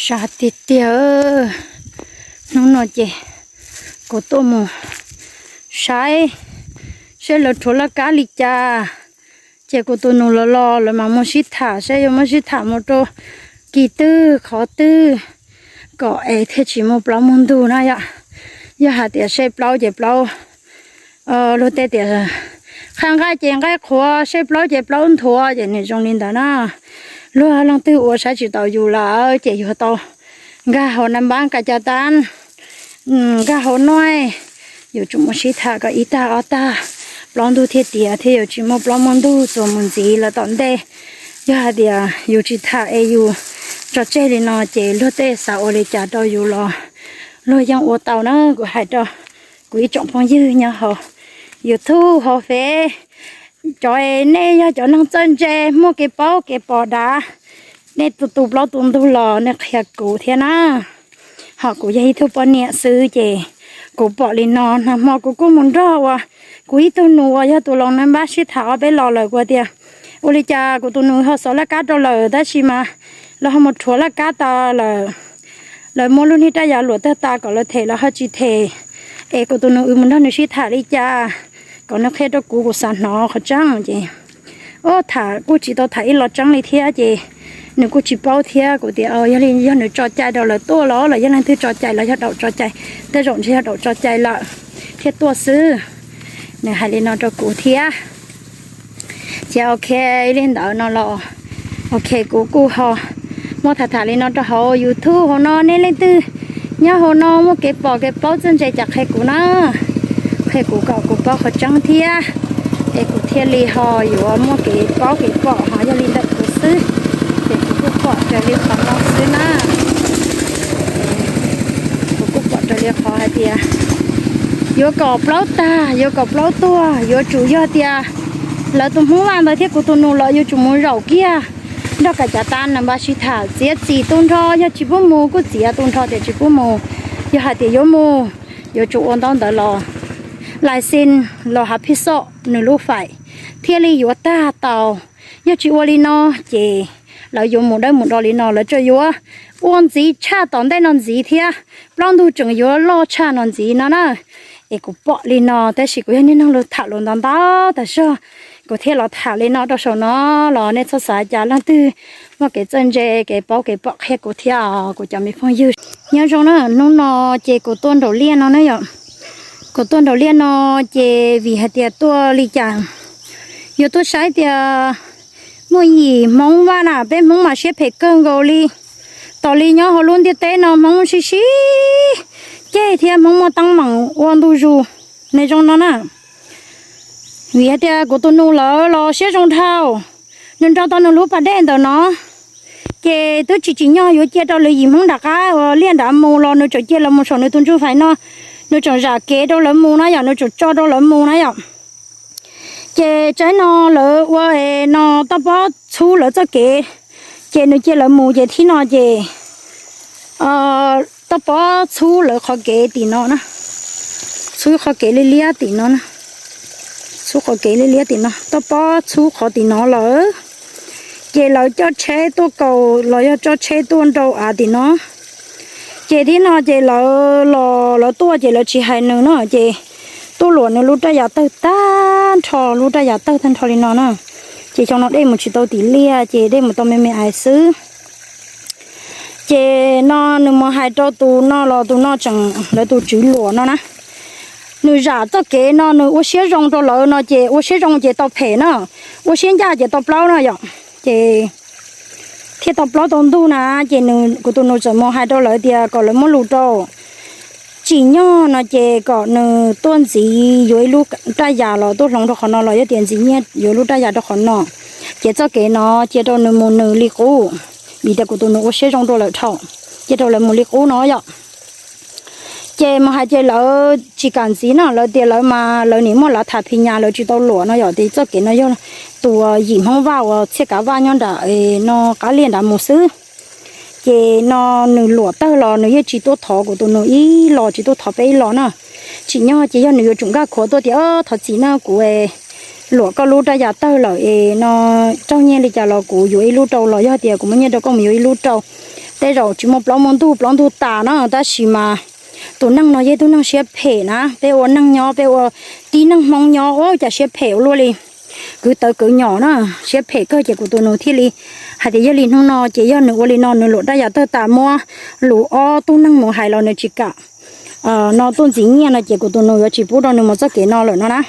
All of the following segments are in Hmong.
Sab tiag tiag, hnub no ces kuv tuaj mus saib seb lawv rhuav laj kab li cas. Ces kuv tus nus los los lawv mas muaj sib tham seb yuav muab sib tham mus rau kis twg qhov twg kom es thiaj tsis muaj plaub muaj ntug na yom. Yog hais tias seb plaub ces plaub, luag tej tias qhaj nqaij ces nqaij qhuav, seb plaub ces plaub nthuav, ces nws zoo li ntawd na. Luag leej twg ua saib tsis taus yus lawm ces yuav tau nkag hauv nab npab kas cas tab, nkag hauv nuav, yuav tsum muaj sib tham kom ib tag ob tag, plaub ntug thiaj tiav thiaj yuav tsis muaj plaub muaj ntug txuas mus ntxiv lawm tom ntej. Yog hais tias yus tsis tham es yus tso tseg li no ces luag tej xav ua li cas rau yus los luag yeej ua tau na. Kuv hais rau kuv ib tsoom phooj ywg nyob hauv YouTube hauv Fev, cov nej yog cov neeg txawj ntse muaj kev paub kev pom dav, nej tu tu plaub tu ntug los nej qhia kuv thiab na. Ho kuv yog ib tug poj niam xwb ces kuv pom li no, nag hmo kuv kuj mus nrog uas kuv ib tug nus uas yog tus laus nab npab sib tham ob peb los lawm, kuv tias ua li cas kuv tus nus ho xov laj kab rau lawm tab sis mas lawv ho mus rhuav laj kab tas lawm, lawv muab lub niag raj yam luam tawg tas kom lawv them lawv ho tsis them, es kuv tus nus wb mus nrog nws sib tham li cas kom nws qhia rau kuv, kuv xav hnov qhov tseeb. Ces ua tham kuj tsis tau tham ib lo tseeb li thiab ces nws kuj tsis paub thiab. Kuv tias yog li yog nws tso cai rau lawv tuaj los los yog leej twg tso cai los yog daum tso cai, tej zaum ntshe yog daum tso cai lawm thiaj tuaj xwb. Nws hais li no rau kuv thiab. Ces ok, li ntawd no los ok, kuv kuj ho muab tham tham li no rau hauv YouTube hauv no, nej leej twg nyob hauv no muaj kev pom kev paub txawj ntse cas qhia kuv na, qhia kuv kom kuv paub qhov tseeb thiab, es kuv thiaj li ho yuav muaj kev paub kev pom ho yog li ntawm kuv xwb. Ces kuv kuj pom raws li qhov no xwb na. Kuv kuj pom raws li qhov hais tias yuav kom plaub tag yuav kom plaub tuag yuav tsum yog tias lawv tus Hmoob Vaj ntawd thiab kuv tus nus los yuav tsum mus zaum kiag nrog kas cas tab nab npab sib tham txiav txim tu nrho, yog tsis pub mus kuj txiav tu nrho tias tsis pub mus. Yog hais tias yuav mus, yuav tsum ua ntaub ntawv los, lais xi los hav phij xoj nws lub faim thiaj li yuav tag tau. Yog tsis ua li no ces lawv yuav mus dawb mus do li no, lawv tsuas yuav ua ntxiv tshaj tom ntej no ntxiv thiab, plaub ntug tseem yuav loj tshaj no ntxiv no na. Es kuv pom li no tab sis kuv yog niag neeg lus tham lus ntau ntau tas zog, kuv thiaj los tham li no rau saum no los nej txhob xav cas, leej twg muaj kev txawj ntse kev paub kev pom qhia kuv thiab os kuv cov me phooj ywg. Nyob zoo na, hnub no ces kuv tuaj nraum liaj no na yom, kuv tuaj nraum liaj no ces vim hais tias tuaj li cas, yuav tuaj saib tias muaj yim Hmoob Vaj na, peb Hmoob mas siab phem kawg nkaus li. Tos li nyob hauv lub ntiaj teb no Hmoob sib sib ceg thiab Hmoob muaj teeb meem ua ntu zus, nej zoo no na. Vim hais tias kuv tus nus lawv los siab zoo dhau, nws nrau tau nws lub pas dej ntawm no, ces twb tsis tsim nyog yuav cia rau lwm yim Hmoob nram qab uas liaj nrad mus los nws tseem cia lawv mus saum nws tus ntsuj fais no, nws tseem zam kev rau lawv mus na yom, nws tseem tso rau lawv mus na yom. Ces tsaib no lawv ua no toj pob txhub lawv txoj kev, ces nws cia lawv mus ces thib no ces toj pob txhub lawv qhov kev tim no na, txhub qhov kev liab liab tim no na, txhub qhov kev liab liab tim no, toj pob txhub qhov tim no lawm. Ces lawv coj tsheb tuaj kaus los yog coj tsheb tuaj nrau av tim no. Ces thib no ces lawv los lawv tuaj ces lawv tsis hais nws no ces tuaj luam nws lub raj yam tawg tag nrho, lub raj yam tawg tag nrho li no na. Ces xyoo no dej mus tsis tau tim liaj ces dej mus tau me me ais xwb. Ces no nws mus hais rau tus no los tus no tseem lawv tus tswv luam no na, nws zam txoj kev no nws ua siab zoo rau lawv no ces ua siab zoo ces tau phem na, ua siab ncaj ces tau plaub na yom. Ces thiaj tau plaub tau ntug na, ces kuv tus nus txawm mus hais rau lawv tias kom lawv muab lus rau, tsim nyog no ces kom nws tuaj ntxiv yuav ib lub raj yam los tuaj hloov rau qhov no los yog tias ntxiv nyiaj yuav lub raj yam rau qhov no, ces txoj kev no cia rau nws mus nws li qub, vim tias kuv tus nus ua siab zoo rau lawv dhau, cia rau lawv mus li qub no yom. Ces mus hais ces lawv tsis kam ntxiv no, lawv tias lawv mas lawv nim muaj lav tham phis nyas lawv tsis tau luam no yom, ces txoj kev no yog tus yim Hmoob Vaj uas Txhiaj Kav Vaj nyob nram no qab liaj nrad mus xwb. Ces no nws luam tawg los nws yeej tsis tuaj thov kuv tus nus ib los, tsis tuaj thov peb ib los na. Tsim nyog ces yog nws yuav tsum nkaj khuav tuaj tias thov txim na kuv luam koj lub raj yam tawg lawm es no raug nyiaj li cas los kuv yuav ib lub rau los yog tias kuv muab nyiaj rau koj mus yuav ib lub rau. tej zaum tsis muaj plaub muaj ntug, plaub ntug tas na, tab sis mas tus neeg no yog ib tug neeg siab phem na. Peb ua neej nyob, peb ua tib neeg Hmoob nyob ua cas siab phem ua luaj li, kwv tawv kwv nyom na, siab phem kawg. Ces kuv tus nus thiaj li hais tias yog li hnub no ces yog nws ua li no nws luam raj yam tawg tas, muab lus ob tug neeg mus hais los nws tsis kam no tuaj ntxiv nyiaj no ces kuv tus nus yuav tsis pub rau nws mus txoj kev no lawm no na.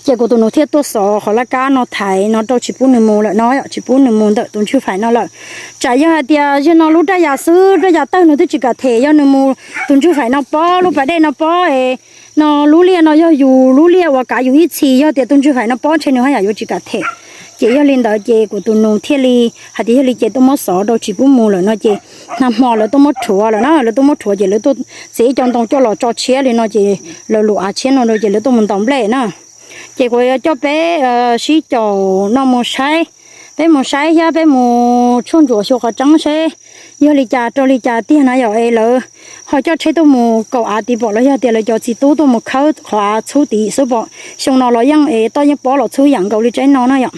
Ces kuv tus nus thiaj tuaj xov qhov laj kab no thaiv no rau tsis pub nws mus lawm no, tsis pub nws mus ntawm tus ntswg faim no lawm. Tsam yog hais tias zaum no lub raj yam xwb, raj yam tawg nws twb tsis kam them, yog nws mus tus ntswg faim no pob, lub pas dej no pob es no lub liaj no yog yus lub liaj uas kav yus ib txhis, yog tias tus ntswg faim no pob ntshe nws haj yam yuav tsis kam them. Ces yog li ntawd ces kuv tus nus thiaj li hais tias yog li ces tuaj muab xov rau tsis pub mus lawm no ces nag hmo lawv tuaj muab rhuav lawm na, lawv tuaj muab rhuav ces lawv tuaj txiav ib co ntoo coj los tso tshiab li no ces lawv lus av tshiab no ces lawv tuaj mus ntaus nplej na. Ces kuv yuav coj peb sib caum no mus saib, peb mus saib thiab peb mus tshuaj ntsuam xyuas qhov tseeb seb yog li cas rau li cas tiag na yom. Es lawv ho coj tsheb tuaj mus kaus av tid pom los yog tias lawv cov txiv tub tuaj mus khawb qhov av txhub tid xwb pom, xyoo no los yeej es toj yeej pob los txhub yam nkaus li tseeb no na yom.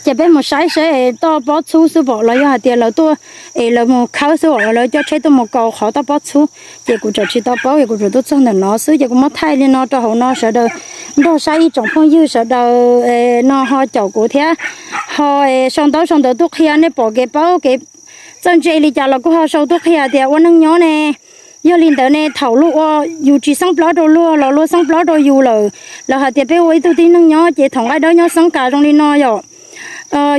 Ces peb mus saib seb es toj pob txhub xwb pom los yog hais tias lawv tuaj es lawv mus khawb xwb pom los lawv coj tsheb tuaj mus kaus qhov toj pob txhub. Ces kuv tseem tsis tau paub es kuv tseem tuaj txog ntawm no xwb ces kuv muab thaij li no rau hauv no sawv daws nrog saib ib tsoom phooj ywg sawv daws no ho caum kuv thiab ho sau ntaub sau ntawv tuaj qhia nej pom kev paub kev txawj ntse li cas los kuj ho sau tuaj qhia tias ua neej nyob ne. Yog li ntawd ne thaum luag ua yus tsis xeeb plaub rau luag los luag xeeb plaub rau yus lawm, lawv hais tias peb ua ib tug tib neeg nyob ces thaum nqaij dawb nyob xeeb kas zoo li no yom.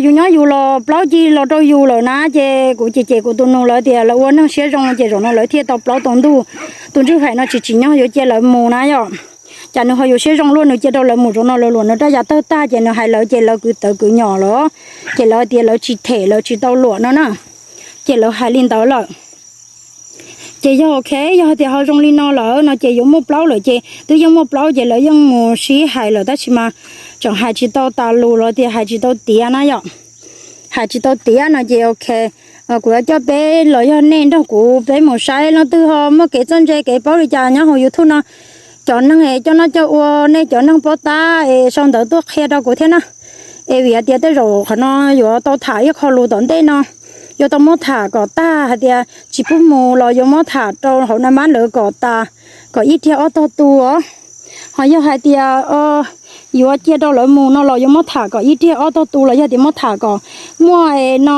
Yus nyob yus los plaub ci los rau yus lawm na ces kuv ces ces kuv tus nus lawv tias lawv ua neeg siab zoo ces zaum no lawv thiaj tau plaub tau ntug. Tus ntswg faim no tsis tsim nyog yuav cia lawv mus na yom. Cas nws ho yuav siab zoo luaj, nws cia rau lawv mus zaum no lawv luam nws raj yam tawg tag ces nws hais lawv ces lawv kwv tawv kwv nyom los ces lawv tias lawv tsis them lawv tsis tau luam no na. Ces lawv hais li ntawd lawm. Ces yog ok, yog hais tias ho zoo li no lawm no ces yuav muaj plaub lawm ces twb yeej muaj plaub ces lawv yeej mus sib hais lawm tab sis mas tseem hais tsis tau tas lus los tias hais tsis tau tiav na yom. Hais tsis tau tiav no ces ok, kuv yuav coj peb los yog nej nrog kuv peb mus saib leej twg ho muaj kev txawj ntse kev paub li cas nyob hauv YouTube no. Cov neeg es coj noj coj ua nej cov neeg paub tab es sau ntawv tuaj qhia rau kuv thiab na. Es vim hais tias tej zaum qhov no yuav tau tham ib qho lus tom ntej no, yuav tau muab tham kom tag hais tias tsis pub mus los yuav muab tham rau hauv naj mab ntawd kom tas, kom ib riag ob tog tu os. Ho yog hais tias yuav cia rau lawv mus no los yuav muab tham kom ib riag ob tog tu los yog tias muab tham kom muaj no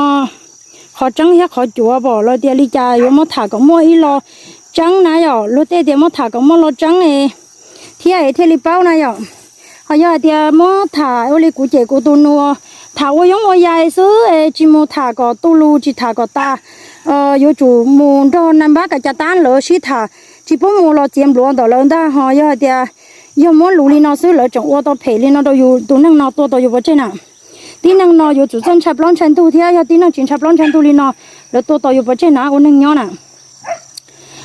qhov tseeb thiab qhov cuav pom los tias li cas yuav muab tham kom muaj ib lo tseeb na yom. Luag tej tias muab tham kom muaj lo tseeb thiab es thiaj li paub na yom. Ho yog hais tias muab tham ua li kuv ces kuv tus nus tham ua yoob ua yai xwb es tsis mus tham kom tu lus tsis tham kom tas, yuav tsum mus nrog naj npab kav cas tab lawv sib tham, tsis pub mus los txiav npluav ntawm lawv ntag. Ho yog hais tias yog muab lus li no xwb lawv tseem ua tau phem li no rau yus tus neeg no tua tau yus pov tseg na. Tib neeg no yuav tsum txawj ntshai plaub ntshai ntug thiab yog tib neeg tsis ntshai plaub ntshai ntug li no lawv tua tau yus pov tseg na ua neeg nyob na.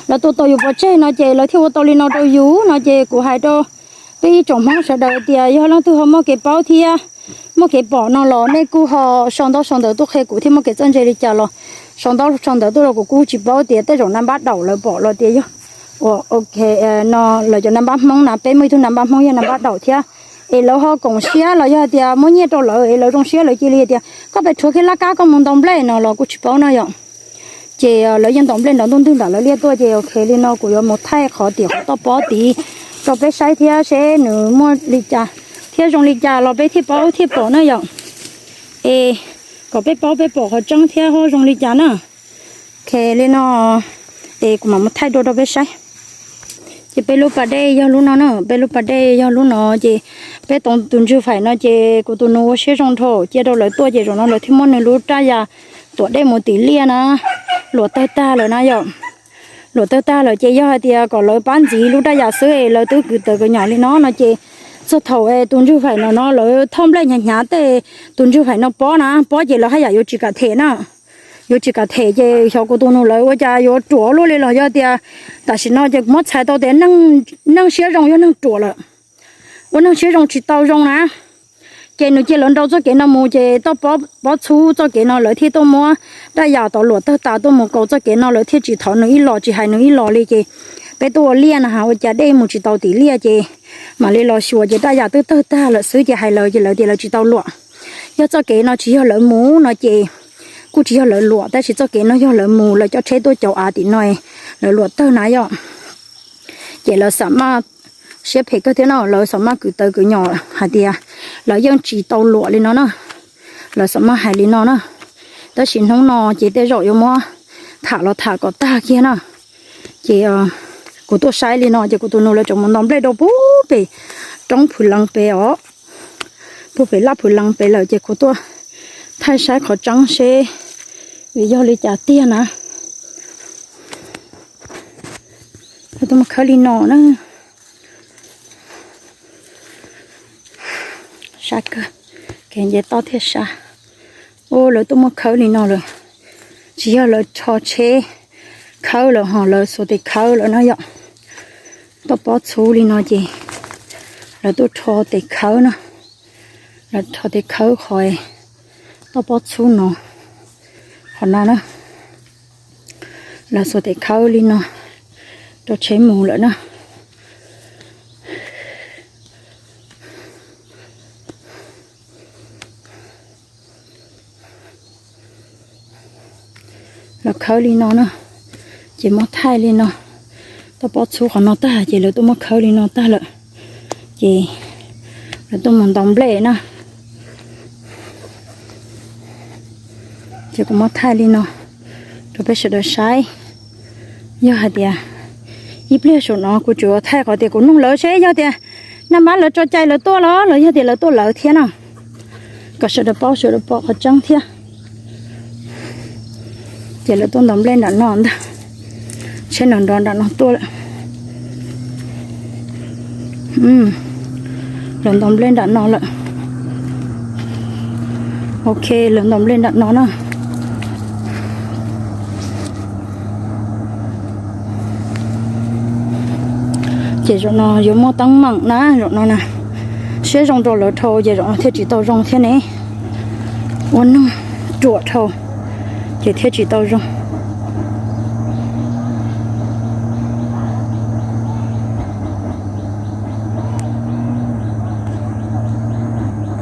Lawv tua tau yus pov tseg no ces lawv thiaj ua tau li no rau yus no ces kuv hais rau peb ib tsoom Hmoob sawv daws tias yog leej twg ho muaj kev paub thiab muaj kev pom no los nej kuj ho sau ntaub sau ntawv tuaj qhia kuv thiab muaj kev txawj ntse li cas los sau ntaub sau ntawv tuaj rau kuv, kuv tsis paub tias tej zaum naj npab daum lawv pom los tias yog ua ok no lawv cov naj npab Hmoob na, peb muaj ib tug naj npab Hmoob yog naj npab daum thiab. Es lawv ho koom siab los yog tias muab nyiaj rau lawv es lawv zoo siab lawv cia li tias koj pes rhuav kiag laj kab koj mus ntaus nplej no los kuj tsis paub na yom. Ces lawv yeej ntaus nplej nrov ntuj ntwg ntawm lawv liaj tuaj ces ok li no kuv yuav mus thaij qhov tim qhov toj pob tid rau peb saib thiab seb nws muaj li cas thiab zoo li cas los peb thiaj paub thiaj pom na yom. Es kom peb paub peb pom qhov tseeb thiab ho zoo li cas na. Ok li no es kuv mam mus thaij dua rau peb saib. Ces peb lub pas dej yog lub no na, peb lub pas dej yog lub no ces peb tau tus ntswg faim no ces kuv tus nus ua siab zoo dhau cia rau lawv tuaj ces zaum no lawv thiaj muab nws lub raj yam tuam dej mus tim liaj na, luam tawg tag lawm na yom. Luam tawg tag lawm ces yog hais tias kom lawv pab ntxiv lub raj yam xwb es lawv twb kwv tawv kwv nyom li no no ces txog thaum tus ntswg faim no no lawv thauj nplej hnyav hnyav tej tus ntswg faim no pob na, pob ces lawv haj yam yuav tsis kam them na. Yuav tsis kam them ces xyov kuv tus nus lawv ua cas yuav ruam luaj li los yog tias tam sim no ces kuv muab txhais tau tias neeg siab zoo yog neeg ruam lawm, ua neeg siab zoo tsis tau zoo na. Ces nws cia lawv nrau txoj kev no mus ces toj pob txhub txoj kev no lawv thiaj tuaj muab raj yam tom luam tawg tas tuaj mus kaus txoj kev no lawv thiaj tsis thov nws ib los tsis hais nws ib los li ces peb tuaj ua liaj no ha ua cas dej mus tsis tau tim liaj ces mam li los xyuas ces raj yam twb tawg tag lawm xwb ces hais lawv ces lawv tias lawv tsis tau luam. Yog txoj kev no tsis yog lawv mus no ces kuj tsis yog lawv luam, tab sis txoj kev no yog lawv mus lawv coj tsheb tuaj cauv av tim no, lawv luam tawg na yom. Ces lawv xam maj, siab phem kawg thiab no, lawv xam maj kwv taws kwv nyom hais tias lawv yeej tsis tau luam li no na. Lawv xam maj hais li no na. Tab sis hnub no ces tej zaum yuav muab tham los tham kom tag kiag na. Ces kuv tuaj saib li no ces kuv tus nus lawv tseem mus ntaus nplej rau pub pem roob Phwv Lees pem os, pub pem laj Phwv Lees pem lawm ces kuv tuaj thaij saib qhov tseeb seb vim yog li cas tiag na. Lawv tuaj muab khawb li no na. Sab kawg, kev nce toj thiaj sab. Ua lawv tuaj muab khawb li no lawm, tsis yog lawv rho tsheb khawb lawm ho lawv xuas tes khawb lawm no yom. Toj pob txhub li no ces lawv tuaj rho tes khawb no, lawv rho tes khawb qhov toj pob txhub no, qhov no na. Lawv xuas tes khawb li no rau tsheb mus lawm na. Lawv khawb li no na, ces muab thaij li no, toj pob txhub qhov no tag ces lawv tuaj muab khawb li no tag lawm, ces lawv tuaj mus ntaus nplej na. Ces kuv muab thaij li no rau peb sawv daws saib. Yog hais tias ib pliag saum no kuv tsuas thaij qhov tias kuv nug lawv seb yog tias naj npab lawv tso cai lawv tuaj los los yog tias lawv tuaj lawv thiab na, kom sawv daws paub sawv daws pom qhov tseeb thiab. Ces lawv tuaj ntaus nplej nram no ntag, tsheb nrov nrov nram no tuaj lawm. Lawv ntaus nplej nram no lawm. Ok, lawv ntaus nplej nram no na. Ces zaum no yuav muaj teeb meem na zaum no na. Siab zoo rau lawv dhau ces zaum no thiaj tsis tau zoo thiab ne. Ua neeg ruam dhau ces thiaj tsis tau zoo.